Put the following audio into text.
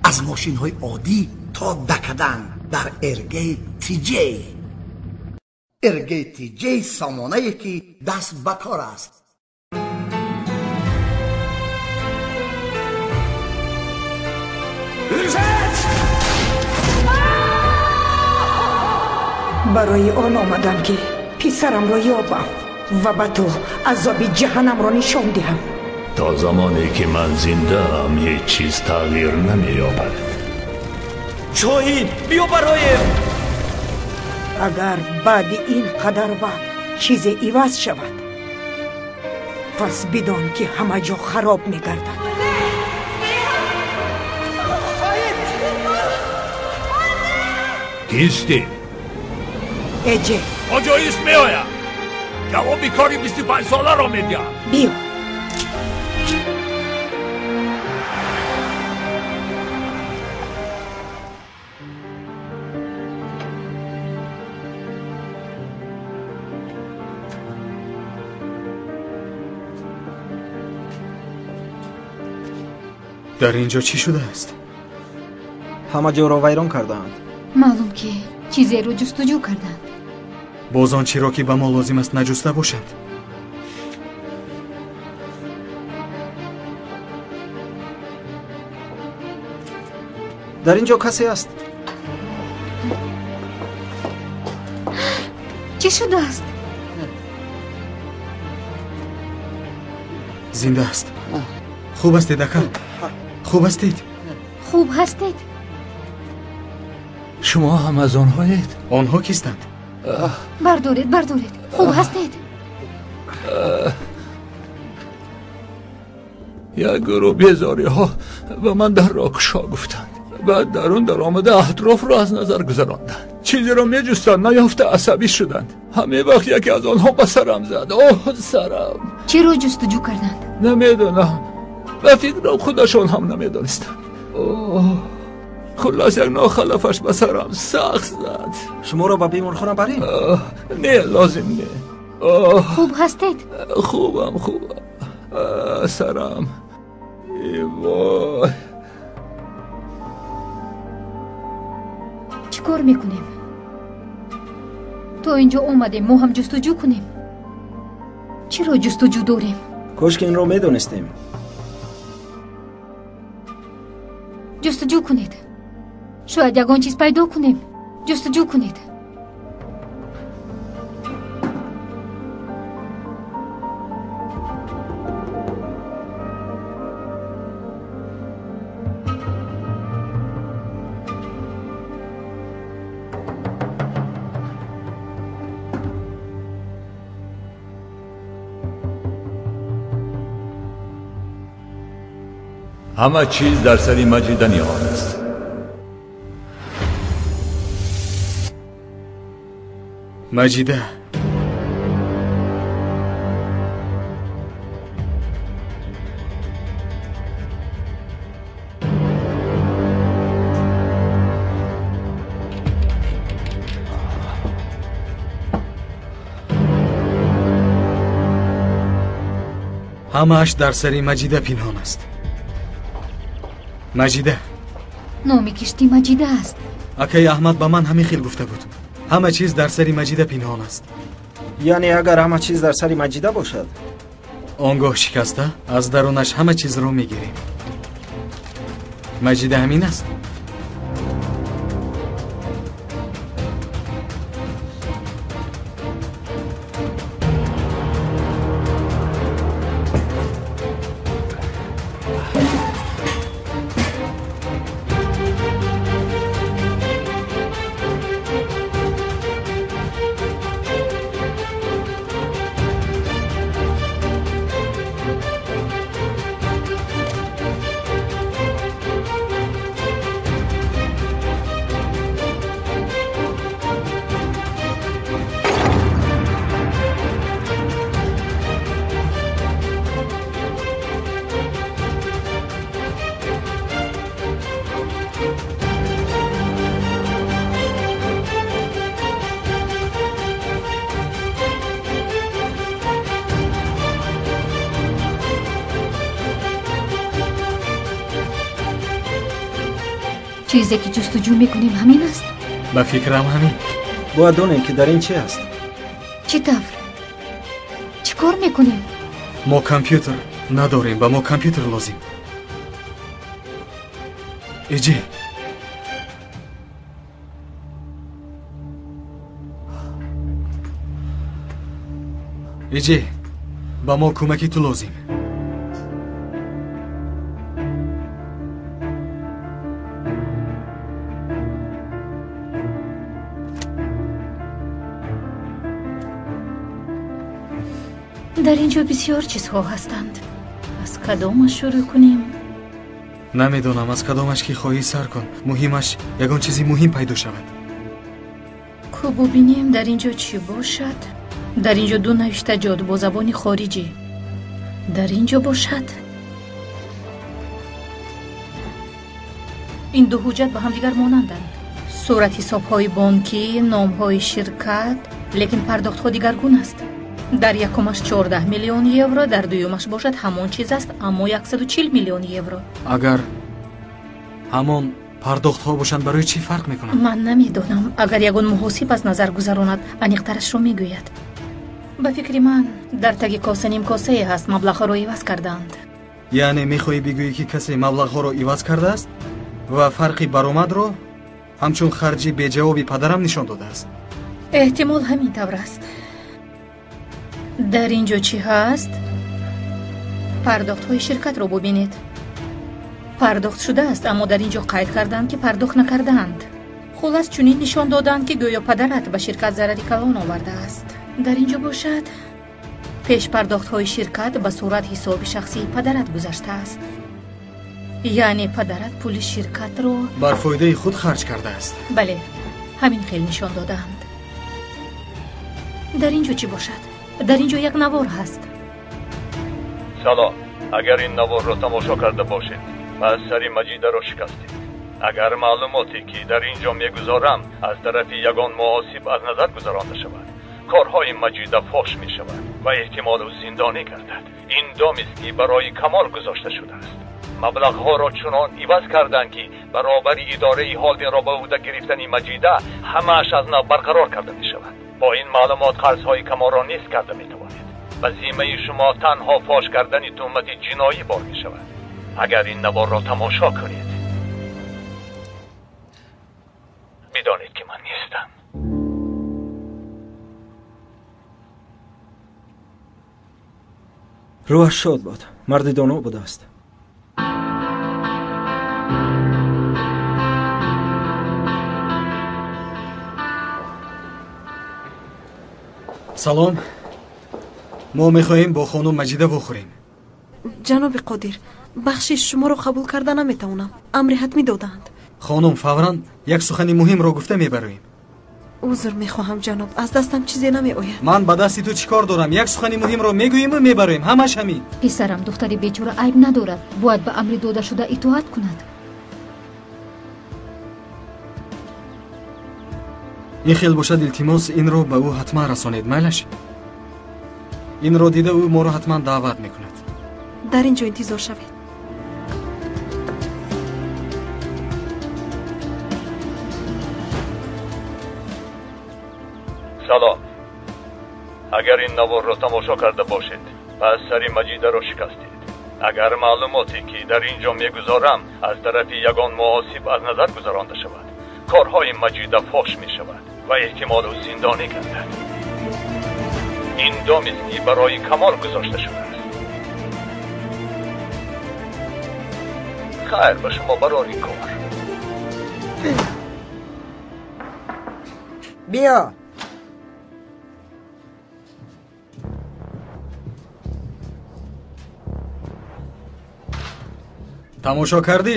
Аз мошинҳои оддӣ то дакадан дар РГ ТЖ. РГ ТЖ сомонае ки даст ба кор аст. Барои он омадам ки писарамро ёбам ва ба ту азоби ҷаҳаннамро нишон диҳам. То замоне ки ман зиндаам ҳеҷ чиз тағйир намеёбад. Шоҳин, биё бароем! Агар баъди ин қадар вақт чизе иваз шавад, пас бидон ки ҳама ҷо хароб мегардад. Кистӣ? Эҷе. Оҷоист меояд. Ҷавоби кори 25 соларо медиҳам. Биё. Дар ин ҷо чӣ шудааст? Ҳама ҷоро вайрон кардаанд. Маълум ки чизеро ҷустуҷӯ карданд. Боз он чиро ки ба мо лозим аст наҷуста бошанд. Дар ин ҷо касе аст? Чӣ шудааст? Зинда аст. Хуб ҳастед, ака? Хуб ҳастед? Хуб ҳастед? Шумо ҳам аз онҳоед? Онҳо кистанд? Бардоред, бардоред. Хуб ҳастед? Як гурӯҳ безориҳо ба ман дар рокушо гуфтанд. Баъд дарун даромада атрофро аз назар гузаронданд. Чизеро меҷустанд, наёфта асабӣ шуданд. Ҳамин вақт яке аз онҳо ба сарам зад. Оҳ, сарам! Чиро ҷустуҷӯ карданд? Намедонам. Ба фикрам худашон ҳам намедонистанд. Оҳ, хуллас як нохалафаш ба сарам сахт зад. Шуморо ба беморхона барем? Не, лозим не. Хуб ҳастед? Хубам, хубам. Сарам. Эй вой. Чӣ кор мекунем? То ин ҷо омадем, мо ҳам ҷустуҷӯ кунем. Чиро ҷустуҷӯ дорем? Кош ки инро медонистем. Ҷустуҷӯ кунед. Шояд ягон чиз пайдо кунем. Ҷустуҷӯ кунед. Ҳама чиз дар сари Маҷида ниҳон аст. Маҷида, ҳамааш дар сари Маҷида пинҳон аст. Маҷида. Номи киштӣ Маҷида аст. Акаи Аҳмад ба ман ҳамин хел гуфта буд. Ҳама чиз дар сари Маҷида пинҳон аст. Яъне агар ҳама чиз дар сари Маҷида бошад, он гоҳ шикаста аз дарунаш ҳама чизро мегирем. Маҷида ҳамин аст. Чизе ки ҷустуҷӯ мекунем ҳамин аст? Ба фикрам ҳамин. Бояд донем ки дар ин чи аст. Чӣ тавр? Чӣ кор мекунем? Мо компютер надорем, ба мо компютер лозим. Эҷе. Эҷе, ба мо кӯмаки ту лозим. Дар ин ҷо бисёр чизҳо ҳастанд. Аз кадомаш шурӯъ кунем? Намедонам, аз кадомаш ки хоҳӣ сар кун. Муҳимаш ягон чизи муҳим пайдо шавад. Ку бубинем дар ин ҷо чӣ бошад. Дар ин ҷо ду навиштаҷот бо забони хориҷӣ. Дар ин ҷо бошад. Ин ду ҳуҷҷат ба ҳамдигар монанданд. Суратҳисобҳои бонкӣ, номҳои ширкат, лекин пардохтҳо дигаргун аст. Дар якумаш 14 миллион евро, дар дуюмаш бошад ҳамон чиз аст, аммо 140 миллион евро. Агар ҳамон пардохтҳо бошанд, барои чӣ фарқ мекунанд? Ман намедонам. Агар ягон муҳосиб аз назар гузаронад, аниқтарашро мегӯяд. Ба фикри ман, дар таги коса нимкосае ҳаст, маблағҳоро иваз кардаанд. Яъне мехоҳӣ бигӯӣ, ки касе маблағҳоро иваз кардааст ва фарқи баромадро ҳамчун харҷи беҷавоби падарам нишон додааст? Эҳтимол ҳамин тавр аст. Дар ин ҷо чӣ ҳаст? Пардохтҳои ширкатро бубинед. Пардохт шудааст, аммо дар ин ҷо қайд карданд, ки пардохт накардаанд. Хулас чунин нишон доданд, ки гӯё падарат ба ширкат зарари калон овардааст. Дар ин ҷо бошад, пешпардохтҳои ширкат ба сурат ҳисоби шахсии падарат гузаштааст. Яъне падарат пули ширкатро бар фоидаи худ харҷ кардааст. Бале, ҳамин хел нишон додаанд. Дар ин ҷо чӣ бошад? Дар ин ҷо як навор ҳаст. Салом. Агар ин наворро тамошо карда бошед, пас сари Маҷидаро шикастед. Агар маълумоте ки дар ин ҷо мегузорам аз тарафи ягон муҳосиб аз назар гузаронда шавад, корҳои Маҷида фош мешавад ва эҳтимол ӯ зиндонӣ гардад. Ин домест ки барои Камол гузошта шудааст. Маблағҳоро чунон иваз карданд, ки баробари идораи ҳолдинро ба ӯҳда гирифтани Маҷида ҳамааш аз нав барқарор карда мешавад. Бо ин маълумот қарзҳои Камолро нест карда метавонед. Ба зиммаи шумо танҳо фош кардани туҳмати ҷиноӣ бор мешавад. Агар ин наворро тамошо кунед, бидонед ки ман нестам. Рӯҳаш шод бод. Марди доно будааст. Салом. Мо мехоҳем бо хонум Маҷида вохӯрем. Ҷаноби Қодир, бахшиш, шуморо қабул карда наметавонам. Амри ҳатмӣ додаанд. Хонум, фавран як сухани муҳимро гуфта мебароем. Узр мехоҳам, ҷаноб, аз дастам чизе намеояд. Ман ба дасти ту чӣ кор дорам? Як сухани муҳимро мегӯему мебароем. Ҳамаш ҳамин. Писарам, духтари бечора айб надорад. Бояд ба амри додашуда итоат кунад. Ин хел бошад, илтимос, инро ба ӯ ҳатман расонед, майлаш? Инро дида ӯ моро ҳатман даъват мекунад. Дар ин ҷо интизор шавед. Салом. Агар ин наворро тамошо карда бошед, пас сари Маҷидаро шикастед. Агар маълумоте ки дар ин ҷо мегузорам аз тарафи ягон муҳосиб аз назар гузаронда шавад, корҳои Маҷида фош мешавад ва эҳтимол ӯ зиндонӣ гардад. Ин домест ки барои Камол гузошта шудааст. Хайр ба шумо барори кор. Биё. Тамошо кардӣ?